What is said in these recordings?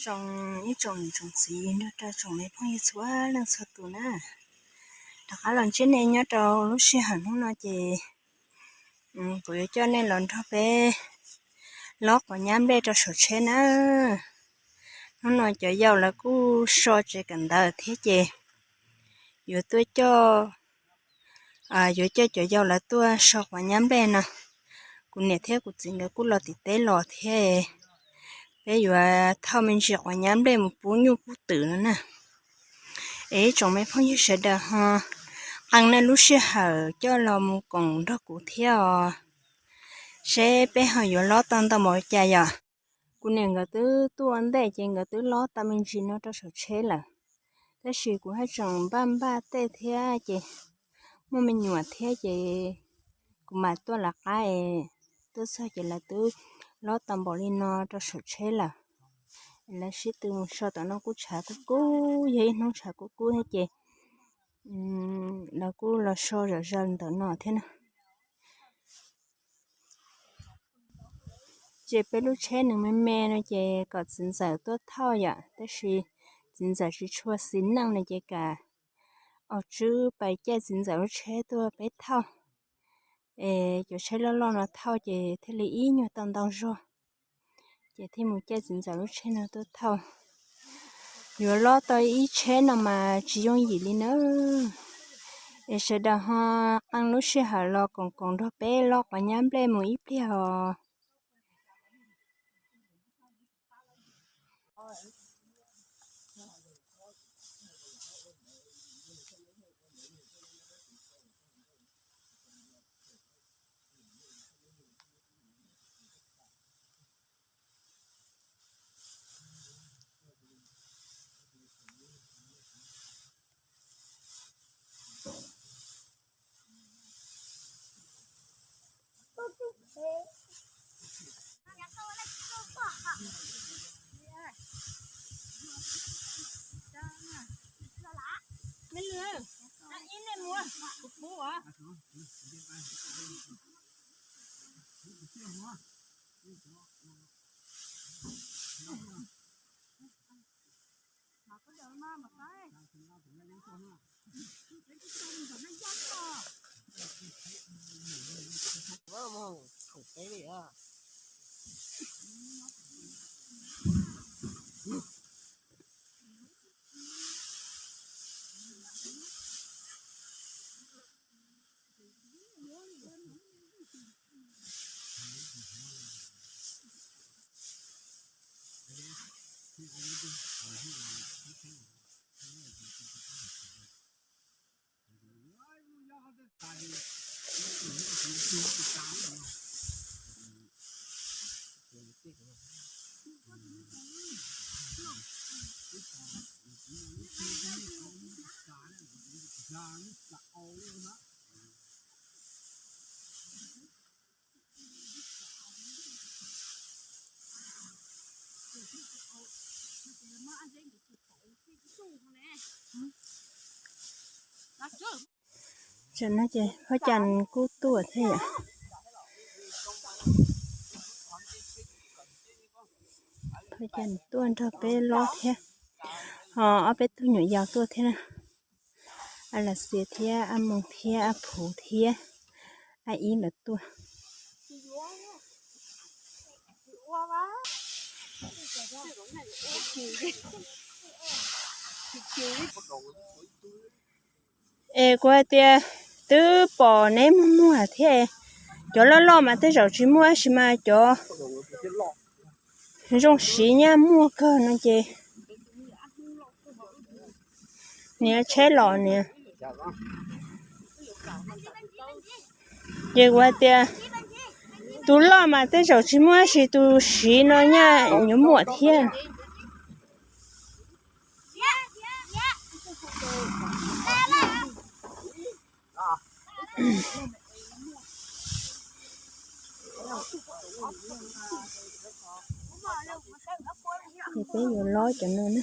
Zoo ib tsoom niam tsoom txiv nrog rau tsoom me phooj ywg txhua leej txhua tus na, rov qab los ntsib nej nyob rau lub sij hawm hnub no ces kuv yuav coj nej los nrog peb lob quav nyab nplej rau saum tsheb na. Hnub no cov yau lawv kuj so tsev kawm ntawv thiab ces yuav tuaj coj, yuav coj cov yau lawv tuaj so quav nyab nplej no. Kuv niam thiab kuv txiv nkawd kuj los tim teb los thiab, peb yuav thauj me ntsis quav nyab nplej mus pub nyuj pub twm no na. Es ib tsoom me phooj ywg sawv daws ho qee nej lub sij hawm coj los mus koom nrog kuv thiab os, seb peb ho yuav lob tau ntau npaum li cas yom. Kuv niam nkawd twb tuaj ua ntej ces nkawd twb lob tau me ntsis no rau saum tsheb lawm, tab sis kuv haj tseem npaj npaj tej thiab ces muaj me nyuam thiab ces kuv mam tuaj lawv qab es tuaj txog ces lawv twb lob tau npaum li no rau saum tsheb lawm. Lawv sib tw mus so tom no kuj tshav kub kub, yog ib hnub tshav kub kub thiab ces lawv kuj los so zom zaws ntawm no thiab na. Ces peb lub tsheb nws me me no ces kom txiv ntxawm tuaj thauj yom, tab sis txiv ntxawm tsis tshua xis neej no ces kam aus tswb pais caij txiv ntxawm lub tsheb tuaj peb thauj. Es cov tsheb loj loj no thauj ces thiaj li ib nyuag tau ntau zog, ces thiaj mus caij txiv ntxawm lub tsheb no tuaj thauj. Yuav lob tau ib tsheb no mas tsis yooj yim li na. Es sawv daws ho qee lub sij hawm los koom koom nrog peb lob quav nyab nplej mus ib pliag os. Tam no ces Phaj Cas kuj tuaj thiab yom. Phaj Cas tuaj nrog peb lob thiab, ho ob peb tug nyuam yaus tuaj thiab na. A Lam Xias thiab A Moos thiab A Phuv thiab A Ib lawv tuaj. Es kuv hais tias twb pom neb muag muag thiab, cov loj loj mas tej zaum tsis muaj tab sis mas cov zoo siv nyaj muaj kawg no ces niag tsheb los niag. Ces kuv hais tias tus loj mas tej zaum tsis muaj tab sis tus siv no nyaj yuav muaj thiab. Ces peb yuav lob cov no na.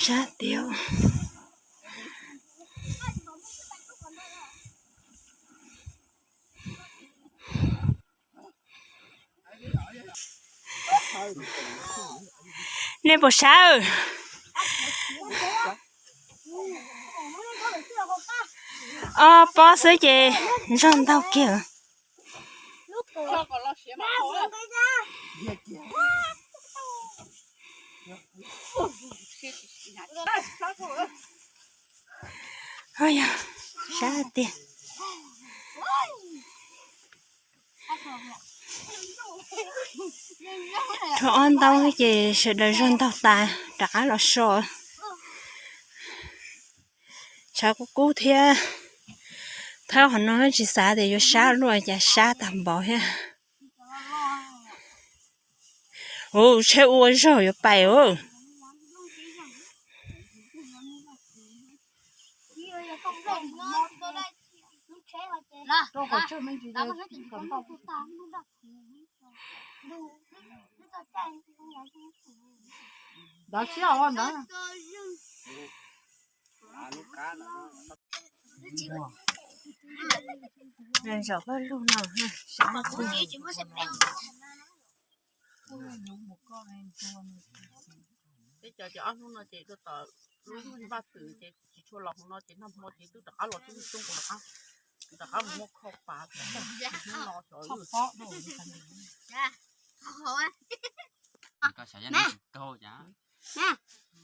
Sab tiag. Nej puas sab? Ob pob xwb ces zog ntaug kiag. Yog sab tiag. Rho ob ntaub ces sawv daws zog ntaug tas rov qab los so. Tshav kub kub thiab, thawb qhov no tsis xav tias yuav sab luaj cas sab tag npaum thiab. Ua tsheb ua zog yuav pais. Zaum paj lug no sab. Peb cov ces ob hnub no ces rau tom lub vaj txwv ces tsis tshua los hauv no ces nag hmo ces twb rov qab los tub tub rov qab, rov qab mus muab kho pas hnub no xyov.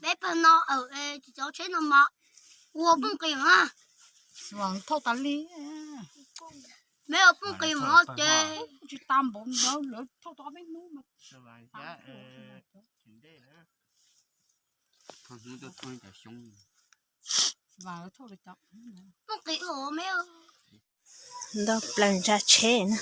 Peb pawg no tsis cov tsheb no mas ua poob qis mas. Thauj tas li. Peb ua poob qis mas ces tsis tas npaum ntawd lawv thauj tau ob peb hnub mas. Poob qis ua me. Ntau plaws ntsa tsheb na.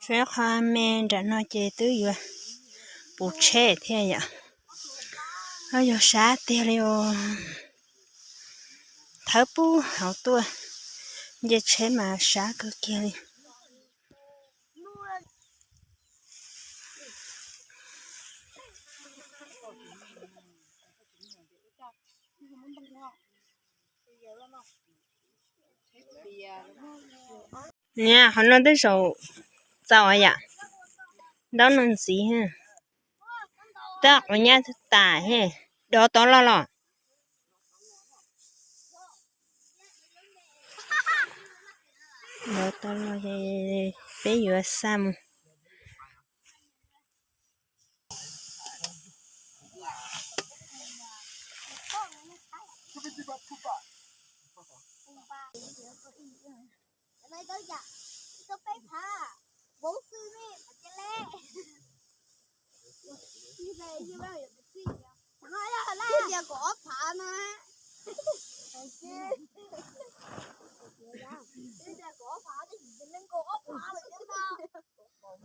Tsheb qhov me nram no ces twb yuav puv tsheb thiab yom. Yog sab tiag li os. Thawb pub hauv tuaj, nce tsheb mas sab kawg kiag li. Niam, qhov no twb zaum txaus yam, ntaub no ntxiv, tab quav nyab tas, dov tod loj los. Peb yuav xa mus. Tias kaum ob phav no. Tias kaum ob phav, tab sis nws kaum ob phav lawm thiab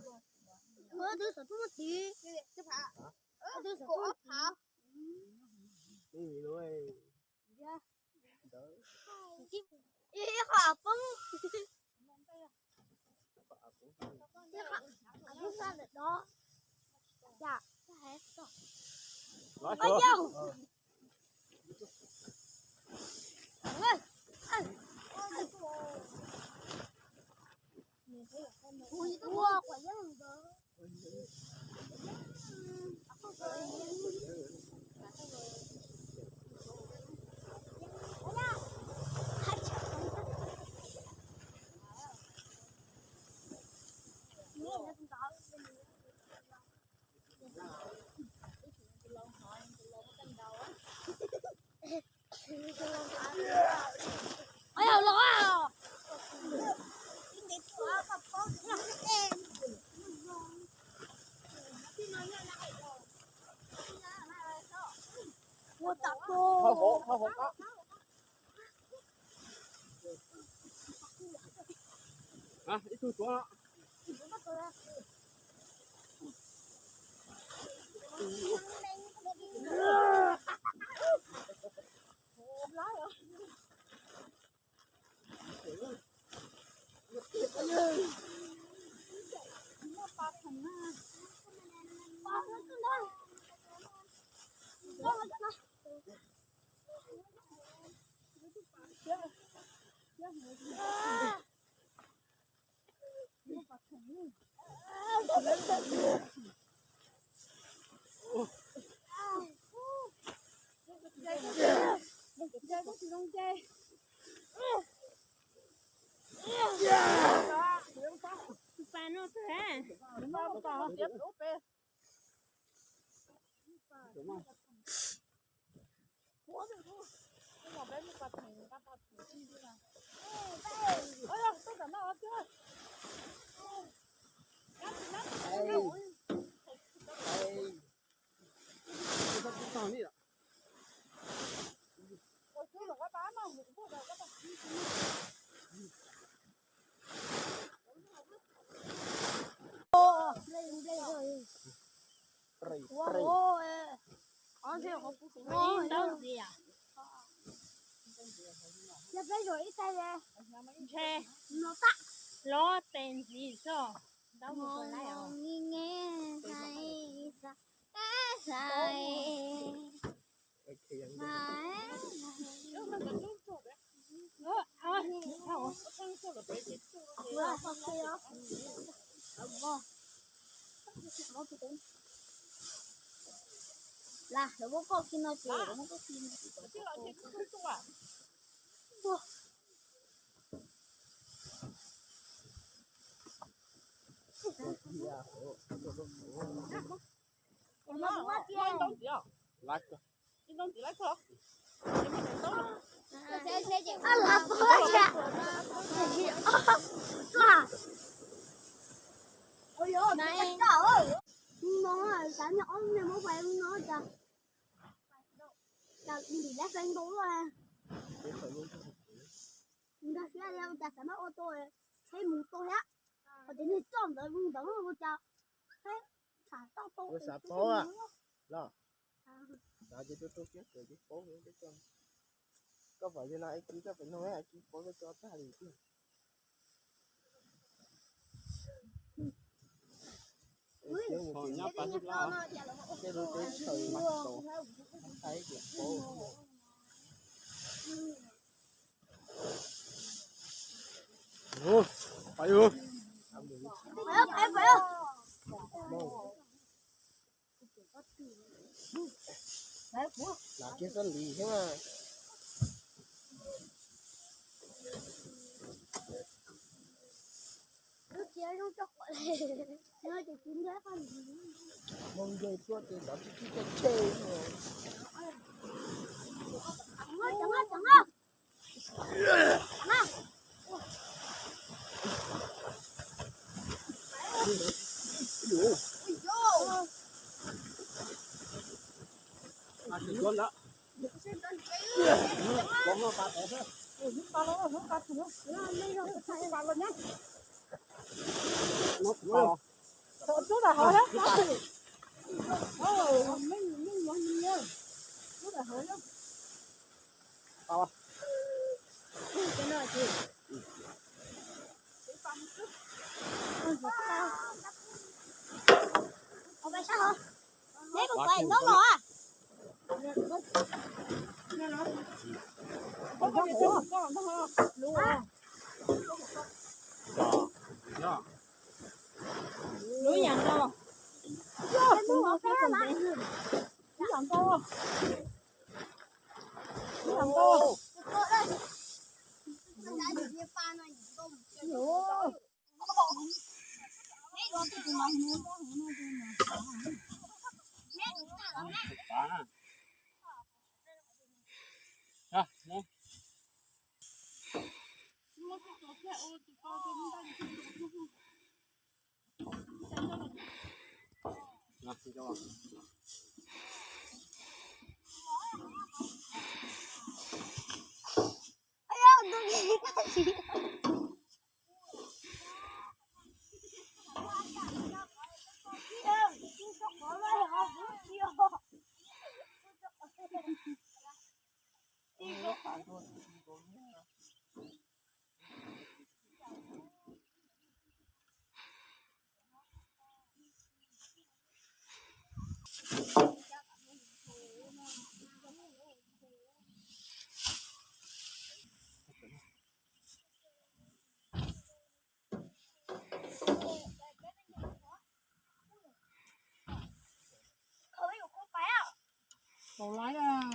no. Tus xov tooj muaj tid. Tus xov tooj ob phav. Ib qho av poob. Ib qho av poob xa lawm dos. Ua yau. Ua quav yeeb ntawd. Ib tug tuav. Ntshe hlob tes ntxiv xwb. Las lawv muab koj khi no ces lawv muab koj khi no ces. Hnub no xav nyob ob niag muab pais hnub no cas ntim lab fee ntau luaj. Nkag siab li cas xav muab ua tau, tsheb mus tau thiab. Hos cov niag coj ntawd mus ntawd ua cas tsheb xav tau tau. Ua xav paub los, xav ces tua tua kiag ces paub. Koj pom yog no es koj pem no es paub tag li tiag. Lam kiag txoj lis thiab mas. Lub txiav zoo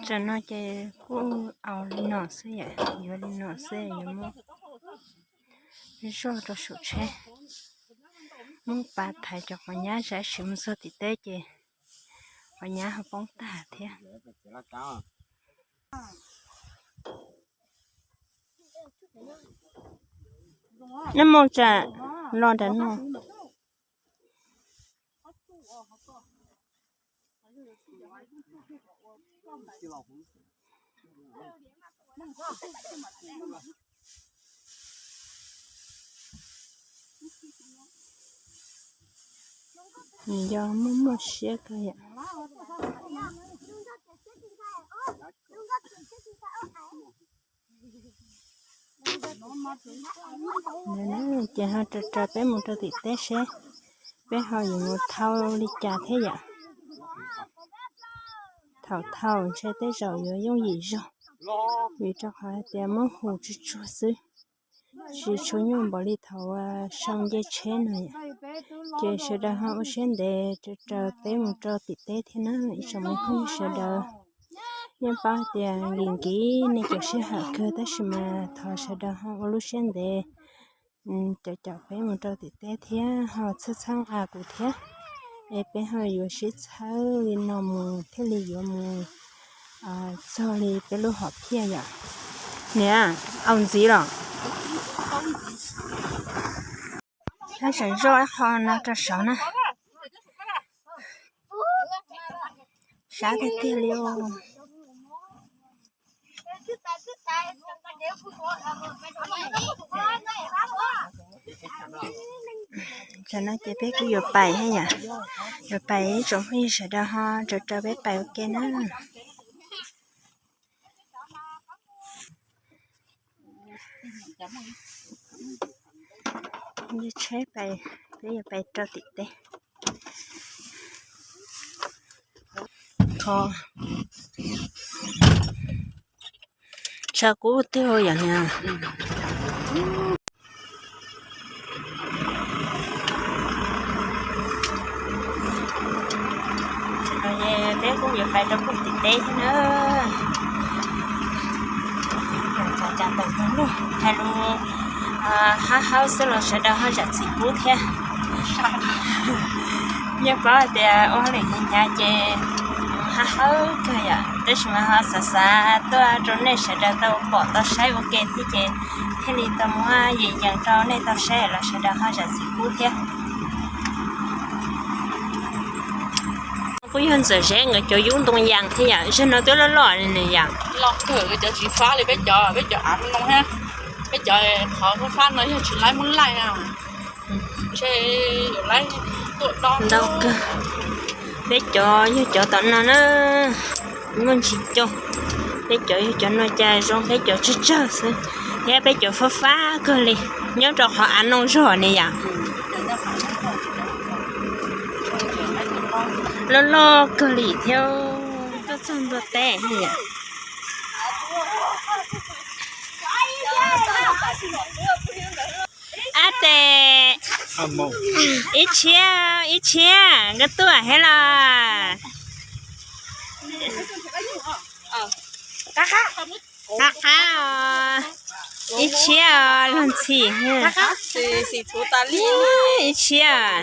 Tam no ces kuj au li no xwb yom, yuav li no xwb yuav muab zoj rau saum tsheb, muab pas thaiv cov quav nyab, tab sis mus txog tim teb ces quav nyab ho poob tag thiab. Neb mus tsam los nram no. Nws yog muaj muaj siab kawg yom. Ces ho raws raws peb mus rau tim teb seb peb ho yuav mus thauj li cas thiab yom. Thaum thauj ntshe tej zaum yuav yooj yim zog, vim rau qhov hais tias muab hu tsuag tsuag xwb, tsis tshua nyuaj npaum li thaum sau nce tsheb no yom. Ces sawv daws ho ua siab ntev raws raws peb mus rau tim teb thiab na ib tsoom me phooj ywg sawv daws. Yeej paub tias nkim nkim nej cov sij hawm kawg tab sis mas thov sawv daws ho ua lub siab ntev caum caum peb mus rau tim teb thiab ho txhawb txhawb nqa kuv thiab, es peb ho yuav sib txhawb li no mus thiaj li yuav mus txog li peb lub hom phiaj yom. Niam, au ntxiv los. Hab tseem zoj ib qho no rau saud na. Sab tiag tiag li os. Tam no ces peb kuj yuav pais thiab yom, yuav pais ib tsoom phooj ywg sawv daws ho raws raws peb pais ua ke na. Nce tsheb pais, peb yuav pais rau tim teb. Kho, tshav kub tiag yom niam. Peb kuj yuav pais rau puag tim teb thiab na. Hais lus hab hawb xwb los sawv daws ho zam txim pub thiab. Nyob paub hais tias ua hauj lwm hnyav hnyav ces haj hawb kawg yom, tab sis mas ho xav xav tuaj rau nej sawv daws tau pom tau saib ua ke thiab ces thiaj li tau muab yees yees rau nej tau saib los sawv daws ho zam txim pub thiab. Kuj yog Ntxawm Zeb nkawd cov yub ntoo yas thiab yom, zaum no twb loj loj li nws yom. Los kawg cov tsis fab li peb cov, peb cov av no thiab, peb cov qhov fab fab no yog tsis laib muab laij na. Ntau kawg. Peb cov yog cov tom no na, muaj ntsis coob. Peb cov yog cov no cas zoo peb cov tsawg tsawg xwb, thiab peb cov fab fab kawg li, nyob rau qhov av no zog ne yom. Loj loj kawg li thiab, tuaj txog ntua teb yom. Ab tes, ib tshiab, ib tshiab nkawd tuaj thiab los? Qab qab, ib tshiab luag ntxhi, ib tshiab.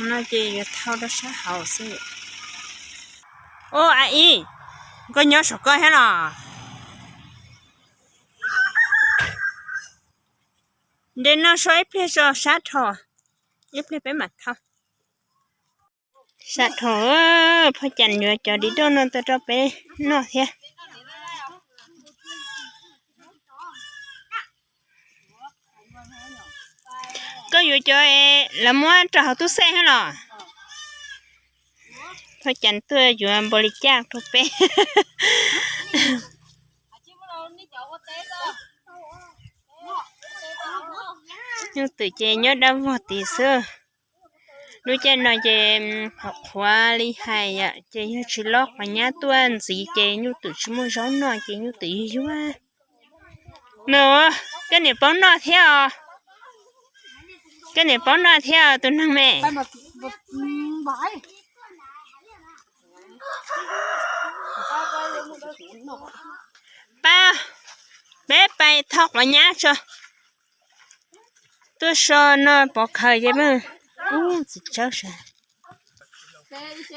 No ces yuav thau rau sab hauv xwb. Ub, a ib, koj nyob saum ko thiab los? Nte no so ib pliag tso sab dhau, ib pliag peb mam thau. Sab dhau, phoj Cas yuav cov di doj no tau rau peb noj thiab. Koj yuav cov lawv muab rau hauv tub xej thiab los? Phoj Cas tuaj yuav npaum li cas rau peb. Nyuj twm ces nyob dab vog tid xwb. Lub caij no ces qhuav qhuav li hais yom, ces yog tsis lob quav nyab tuaj ntxiv ces nyuj twm tsis muaj zaub noj ces nyuj twm yuag yuag. Nws, koj niam paub noj thiab os. Koj niam paub noj thiab os tus neeg me. Pab, peb pais thauj quav nyab tso. Tuaj so no pov khaws ces, ub, txiv tsawb sas.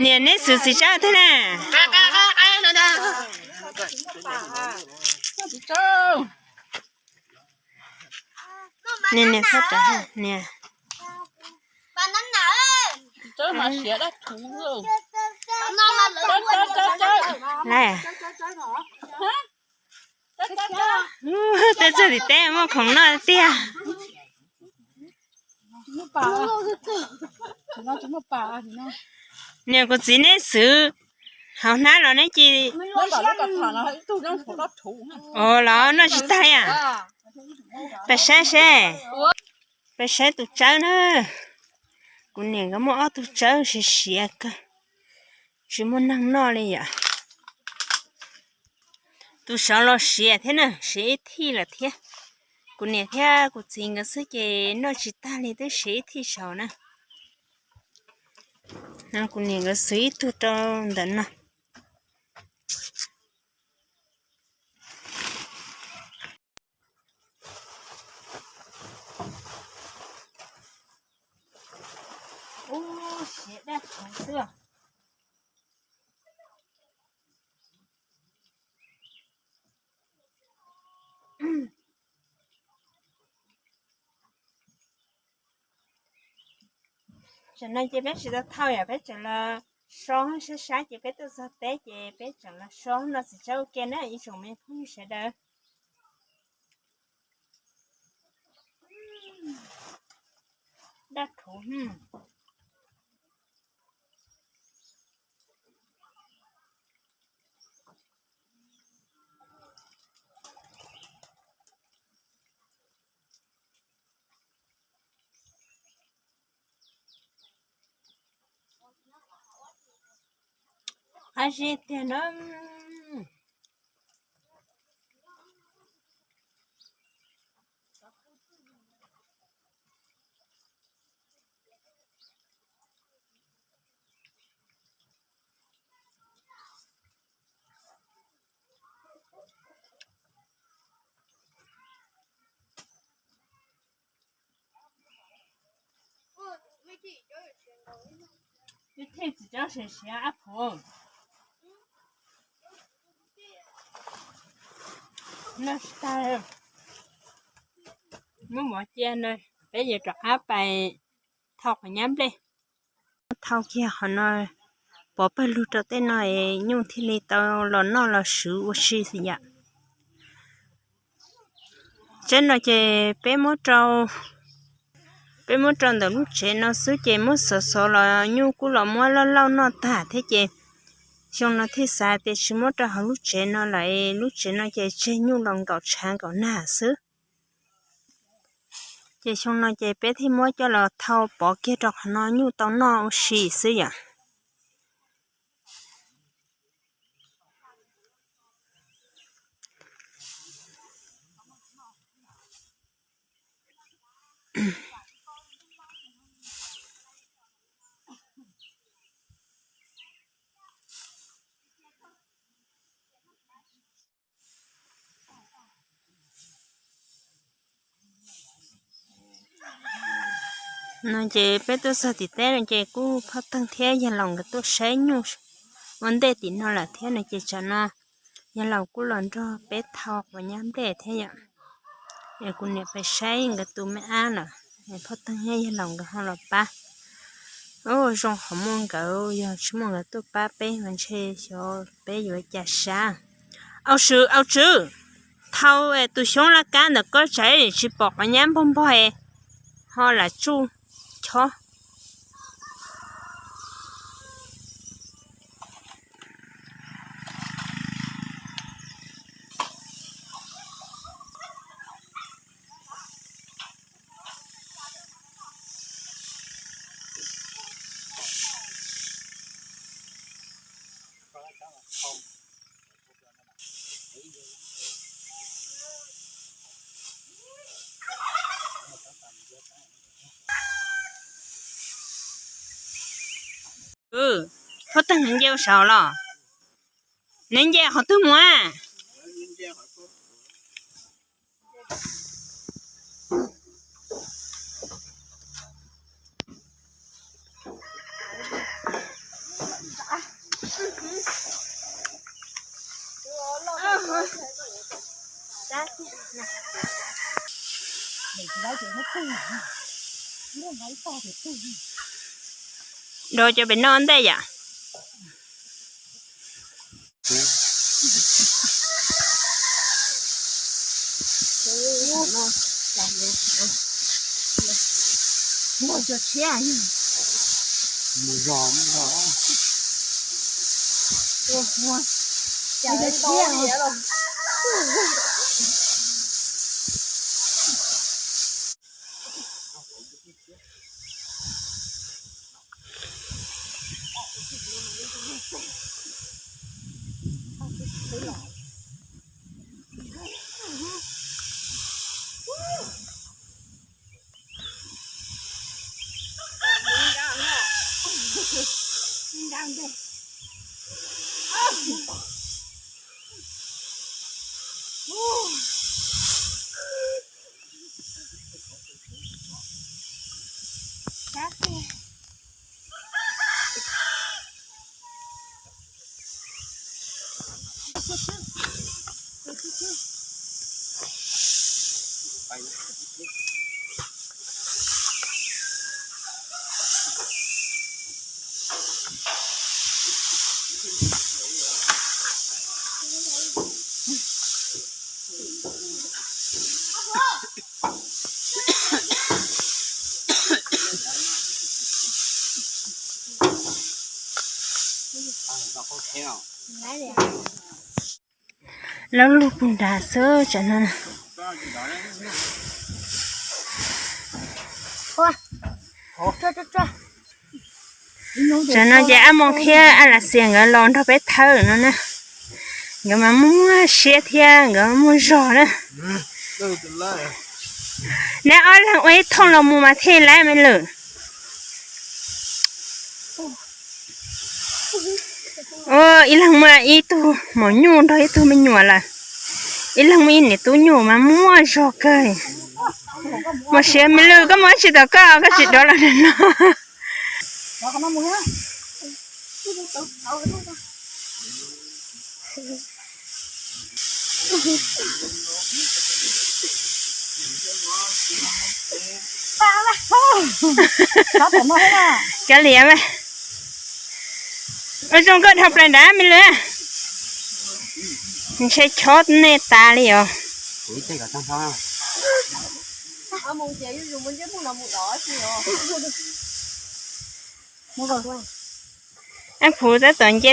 Niam, neb xwv txiv tsawb thiab na. Niam, niam, niam. Lawm. Tej txog tim teb muaj khoom noj tiag. Niam, kuv txiv neb xwv hauv hnab los neb cia li, os, los noj tsis tag li as. Pais saib seb, pais saib tus tsawb na. Kuv niam nkawd muaj ob tug tsawb siav siav kawg, tsis muaj neeg noj li yom. Tus saud los siav thiab na, siav ib thij lawm thiab. Kuv niam thiab kuv txiv nkawd xwb ces noj tsis tag li, twb siav ib thij saud na. Kuv niam nkawd xwv ib tug rau ntawm no. Ub, siav daj qhuav xwb. Tam no ces peb tsis tau thauj yom, peb tseem los so sab sab ces peb tuaj txog teb ces peb tseem los so no txiv tsawb ua ke na ib tsoom me phooj ywg sawv daws. Daj qhuav. Qab zib tiag na. Ib thij txiv tsob siav siav ab phuv. Noj tsis tag, muab mov cia no, peb yuav rov qab pais thau quav nyab nplej. Thau kiag qhov no, pov pawg lug rau tej no es nyuj thiaj li tau los noj los swv ua si xwb yom. Tsev no ces peb muab rau, peb muab rau ntawm lub tsev no xwb ces muab xov xov los nyuj kuj los muab lauj lauj noj tag thiab ces xyoo no thiaj xav tias tsis muab rau hauv lub tsev no lawm, lub tsev no ces tseg nyuj los nkaum tshav nkaum nag xwb. Ces xyoo no ces peb thiaj muab coj los thau pov kiag rau qhov no nyuj tau noj ua si xwb yom. No ces peb tuaj txog tim teb no ces kuj Phoj Teeg thiab Yawg Laus nkawd tuaj saib nyuj ua ntej tim no lawm thiab no ces tsam no Yawg Laus kuj los nrog peb thau quav nyab nplej thiab yom. Es kuv niam pais saib nkawd tus me ab lawm, Phoj Teeg thiab Yawg Laus nkawd ho los pab. Ua zoo qhov muaj nkawd, yog tsis muaj nkawd tuaj pab peb mas ntshe xyov peb yuav cas sab. Au swm, au tswv, thau tus xyoob laj kab ntawm koj tsam tsis pom quav nyab npog npog ho lam tsuj chob. Phoj Teeg, nws nce ua saud los? Nws nce qhov twg mus? Dov cov pem noj ntej yom. Lub lug puag nrad xwb tsam no. Tsam no ces Ab Moo thiab Ab Lav Xias nkawd los nrog peb thawb no na. Nkawd mas muaj siab thiab nkawd muaj zog na. Neb ob leeg ua ib thooj los mus mas thiaj li me lwm. Ib leeg muaj ib tug maum nyuj nrog ib tug me nyuam lawm. Ib leeg muaj ib niam tub nyuj mas muaj zog kawg. Muaj siab me lwm, koj mus ua tsi tom koj, koj tsis dov los no. Cov liam mas. Ua zoo koj dhau plaws nrad me lwm. Ntshe chob nej tas li os. Ab Phuv tab tom nce.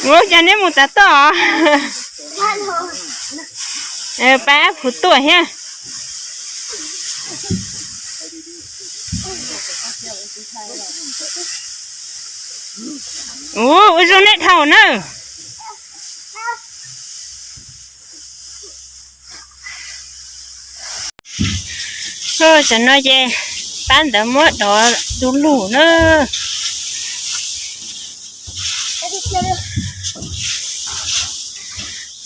Ua cas neb mus tav toj? Pab Ab Phuv tuaj thiab. Ua zoo nej dhau na. Tam no ces pab ntawd muab dov du lug na.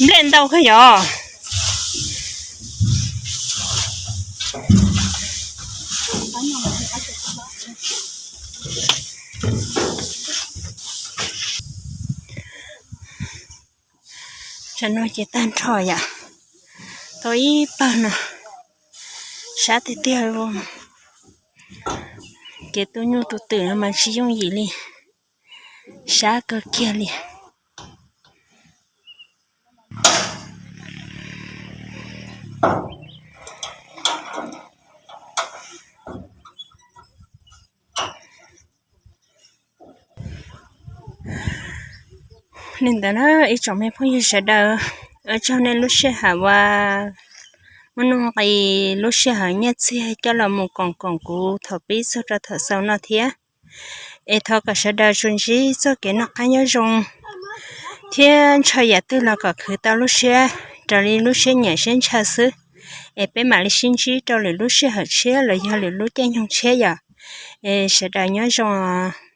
Nplej ntau kawg yom. Tam no ces tag nrho yom, tau ib pawg no, sab tiag tiag li. Kev tu nyuj tu twm no mas tsis yooj yim li, sab kawg kiag li. Li ntawd na ib tsoom me phooj ywg sawv daws, ua tsaug nej lub sij hawm uas muaj nuj nqis lub sij hawm nyiaj txiag coj los mus koom koom kuv thaum pib txog rau thaum xaus no thiab. Es thov kom sawv daws tsuas ntsib txoj kev noj qab nyob zoo thiab ntshaw yam twg los kom khwv tau lub siab raws li lub siab nyiam siab ntshaw xwb. Es peb mam li sib ntsib rau lwm lub sij hawm tshiab los yog lwm lub caij nyoog tshiab yom. Es sawv daws nyob zoo os.